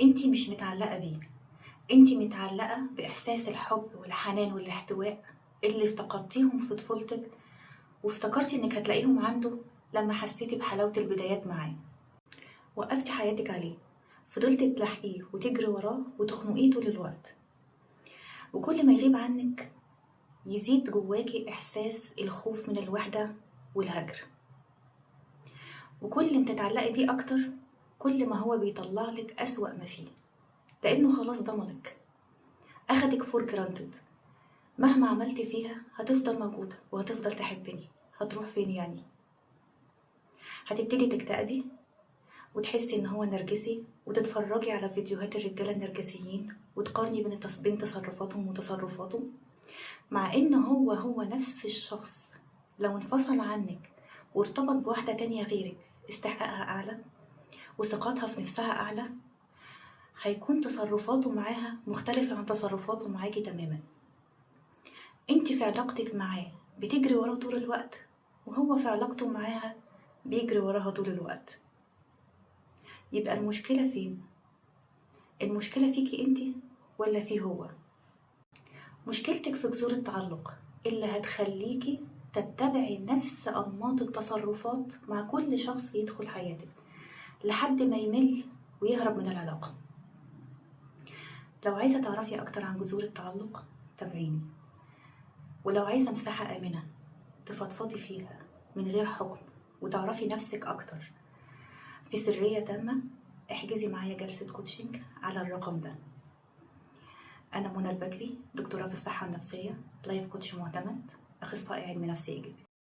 انتي مش متعلقة بيه، انتي متعلقة بإحساس الحب والحنان والاحتواء اللي افتقدتيهم في طفولتك، وافتكرتي انك هتلاقيهم عنده لما حسيتي بحلاوة البدايات معاه. وقفتي حياتك عليه، فضلتي تلاحقيه وتجري وراه وتخنقيه طول الوقت، وكل ما يغيب عنك يزيد جواكي إحساس الخوف من الوحدة والهجر. وكل ما تتعلقي بيه أكتر كل ما هو بيطلع لك أسوأ ما فيه، لأنه خلاص ضمنك، أخدك for granted. مهما عملتي فيها هتفضل موجودة وهتفضل تحبني، هتروح فين يعني؟ هتبتدي تكتئبي وتحسي ان هو نرجسي، وتتفرجي على فيديوهات الرجالة النرجسيين وتقارني بين تصرفاتهم وتصرفاته، مع ان هو هو نفس الشخص. لو انفصل عنك وارتبط بواحدة تانية غيرك استحقاقها أعلى وثقتها في نفسها أعلى، هيكون تصرفاته معاها مختلفة عن تصرفاته معاكي تماما. انت في علاقتك معاه بتجري وراه طول الوقت، وهو في علاقته معاها بيجري وراها طول الوقت. يبقى المشكلة فين؟ المشكلة فيكي انت ولا فيه هو؟ مشكلتك في جذور التعلق اللي هتخليكي تتبعي نفس أنماط التصرفات مع كل شخص يدخل حياتك لحد ما يمل ويهرب من العلاقة. لو عايزة تعرفي أكتر عن جذور التعلق تابعيني، ولو عايزة مساحة آمنة تفضفضي فيها من غير حكم وتعرفي نفسك أكتر في سرية تامة، احجزي معايا جلسة coaching على الرقم ده. أنا منى البكري، دكتورة في الصحة النفسية، life coach معتمد، أخصائي علم نفس إيجابي.